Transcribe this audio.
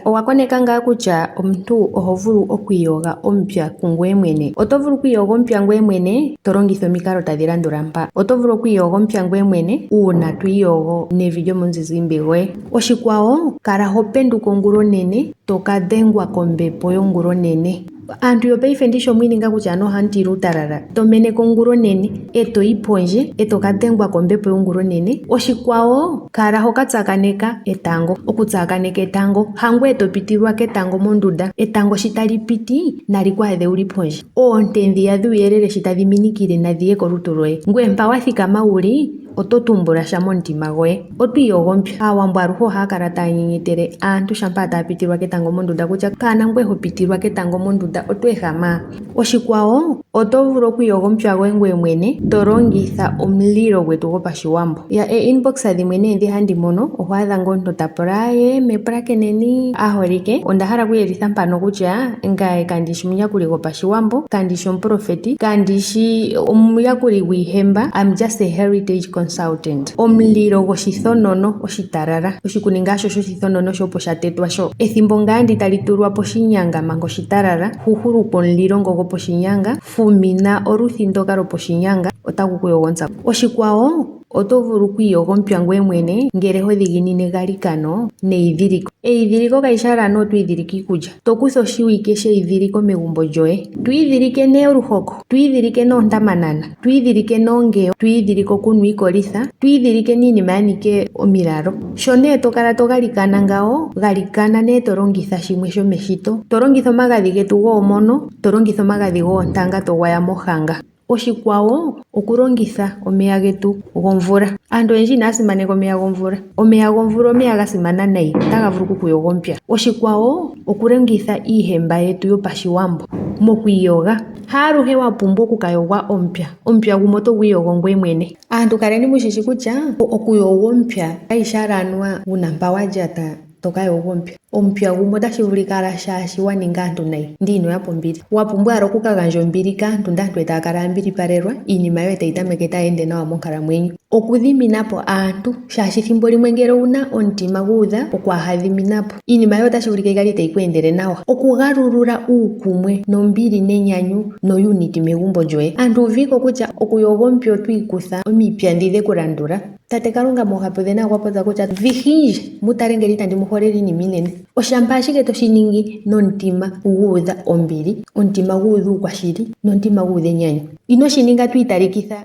Owa koneka ngaa kutya omuntu oho vulu okwiiyoga omupya kungoye mwene? Oto vulu okwiiyoga omupya ngoye mwene to longitha omikalo tadhi landula mpa. Oto vulu okwiiyoga omupya ngoye mwene uuna to iyogo nevi lyomuzizimbe goye. Oshikwawo, kala ho penduka ongula onene to ka dhengwa kombepo yongula onene. Aantu yopaife ndishi omwi ininga kutya anuwa ohamu tila uutalala. To meneka ongula onene e to yi pondje e to ka dhengwa kombepo yongula onene. Oshikwawo, kala ho ka tsakaneka etango. Okutsakaneka etango hangweye to pitililwa ketango mondunda. Etango shi tali piti nali ku adhe wu li pondje. Oonte ndhiya dhuuyelele shi tadhi minikile nadhi ye kolutu lwoye. Ngoye mpa wa thikama wu li oto tumbula sha momutima goye. Oto iyogo omupya. Aawambo aluhe ohaya kala taya nyenyetele aantu shampa taya pitilwa ketango mondunda kutya kaana ngoye ho pitilwa ketango mondunda oto ehama. Oshikwawo, oto vulu okwiiyoga omupya goye ngoye mwene to longitha omulilo gwetu gopashiwambo. Ya ee-inbox dhimwe nee ndhi handi mono oho adha ngaa omuntu ta pula aaye mepulakeneni aaholike onda hala okuyelitha mpano kutya ngaye kandi shi omuyakuli gopashiwambo, kandi shi omuprofeti, kandi shi omuyakuli gwiihemba, I'm just a heritage consultant. Omulilo goshithonono oshitalala, oshikuni ngaa sho shoshithonono sho opo sha tetwa sho, ethimbo ngaa ndi tali tulwa poshinyanga manga oshitalala, huhulukwa omulilo ngo goposhinyanga, fumina oluthi ndoka loposhinyanga, otagu ku yogo ontsa. Oshikwawo, oto vulu okwiiyoga omupya ngoye mwene ngele ho dhiginine egalikano neidhiliko. Eidhiliko kayi shi owala anuwa oto idhilike iikulya. To kutha oshiwike sheidhiliko megumbo lyoye. To idhilike nee oluhoko, to idhilike nee oontamanana, to idhilike nee ongeyo, to idhilike okunwa iikolitha, to idhilike nee iinima ya nika omilalo. Sho nee to kala to galikana ngawo, galikana nee to longitha shimwe shomeshito. To longitha omagadhi getu goomono, to longitha omagadhi goontanga to gwaya mohanga. Oshikwawo okulongitha omeya getu gomvula. Aantu oyendji inaya simaneka omeya gomvula. Omeya gomvula omeya ga simana nayi, otaga vulu oku ku yoga omupya. Oshikwawo okulongitha iihemba yetu yopashiwambo mokwiiyoga. Haaluhe wa pumbwa oku ka yogwa omupya, omupya gumwe oto gu iyogo ngoye mwene. Aantu kaleni mushishi kutya okuyogwa omupya kayishi owala anuwa wuna mpa wa lyata to ka yogwa omupya. Omupya gumwe otashi vulika ala shaashi wa ninga aantu nayi ndele ino ya pa ombili. Wa pumbwa ala oku ka gandja ombili kaantu ndele aantu etaya kala ya mbilipalelwa, iinima yoye tayi tameke tayi ende nawa monkalamwenyo. Okudhimina po aantu shaashi thimbo limwe ngele owuna omutima gu udha okwaahadhimina po, iinima yoye otashi vulika yi kale itayi ku endele nawa. Okugalulula uukumwe nombili nenyanyu nounity megumbo lyoye. Aantu uviiko kutya okuyoga omupya oto ikutha omipya ndhi dhe ku landula. Tate Kalunga moohapu dhe nawa okwa popya kutya vihii ndje, mu tale ngele itandi mu holele iinima iinene. Oshampa ashike to shi ningi nomutima gu udha ombili, omutima gu udha uukwashili nomutima gu udha enyanyu. Ino shi ninga to italikitha.